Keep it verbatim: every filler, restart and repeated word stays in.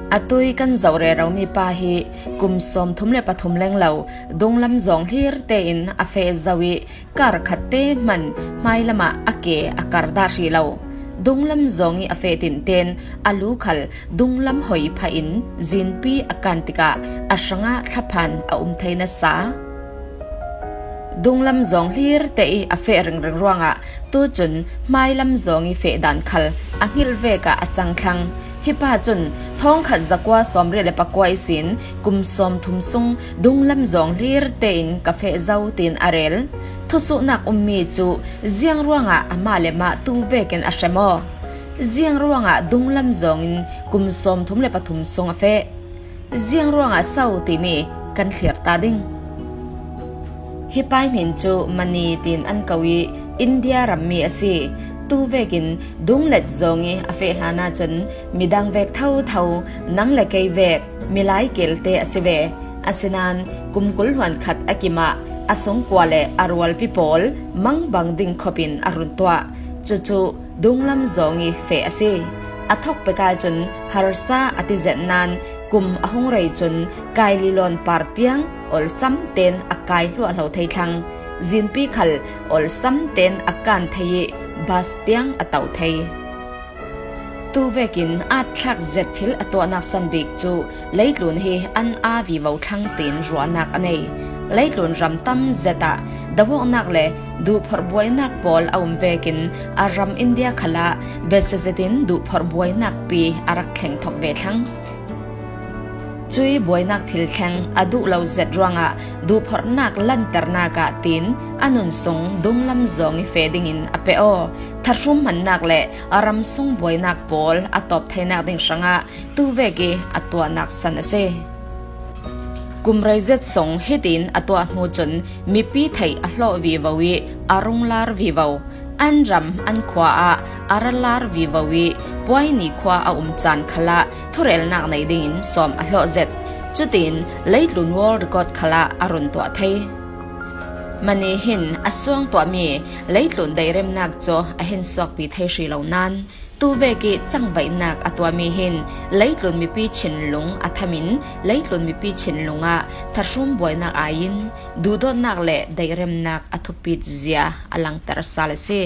A tui kan zoh rero mi pa hi kum sawmthum le pathum leng lo, dunglam zawng hlir tein a feh zo ih, kar khatte hman hmai lamah a ke a kar dah hrih lo. Dunglam zawng ih a feh tinten a lu khal dunglam hoi phahin zinpi a kan tikah a hrangah thlaphan a um thei nasa. Dunglam zawng hlir te ih a feh ringring ruangah tucun hmailam zawng ih feh dan khal a hngilh vekah a cang thlang. Hi pa cun thawngkhat zakua sawmriat le pakua ihsin kum sawmthum sung dunglam zawng hlir tein ka feh zo, tiin a rel. Thusuhnak ummi cu ziang ruangah amah le mah tu vekin a hrem aw? Ziang ruangah dunglam zawngin kum sawmthum le pathum sung a feh? Ziang ruangah so timi kan thlir ta ding. Hi pa ih hmin cu Mani tiin an ko ih India rammi a si. Tu vekin dunglet zawng ih a feh hlan ahcun midang vek thotho, nang le kei vek milai kelte a si ve. Asinain kum kul hluan khat a kimah a sungkua le a rualpi pawl mangbang ding khopin a run tuah. Cucu dunglam zawng ih feh a si. A thawk pek ahcun harsa a ti zet nain kum a hung rei cun kaililawn par tiang olsam tein a kai hluahhlo thei thlang. Zinpi khal olsam tein a kan thei ih bas tiang a to thei. Tu vekin aat thlak zet thil a tuahnak san bik cu leitlun hi an aa vivo thlang tiin ruahnak a nei. Leitlun ram tam zet ah doawknak le duhphorh buainak pawl a um vekin a ram India khalah biasia zetin duhphorh buainak pi a rak thleng thok ve thlang. Cuih buainak thil thleng a duh lo zet ruangah duhphorhnak lanternak ah tiin a nun sung dunglam zawng ih feh dingin a pe aw. Thahrum hmannak le a ram sung buainak pawl a tawp theinak ding hrangah tu vek ih a tuahnak san a si. Kum rei zet sung hitin a tuah hnu cun mipi theih a hlawh vivo ih a runglar vivo. An ram, an khua ah a ra lar vivo ih Puaini khua a um caan khalah thurelnak nei dingin sawm a hlawh zet. Cutin leitlun world record khalah a run tuah thei. Mani hin a suang tuahmi leitlun dairemnak cu a hin suakpi thei hrih lo nain, tu vek ih cangvaihnak a tuahmi hin leitlun mipi thinlung a thamin leitlun mipi thinlung ah thahrum buainak ai in duhdawtnak le dairemnak a thupit zia a langter sal a si.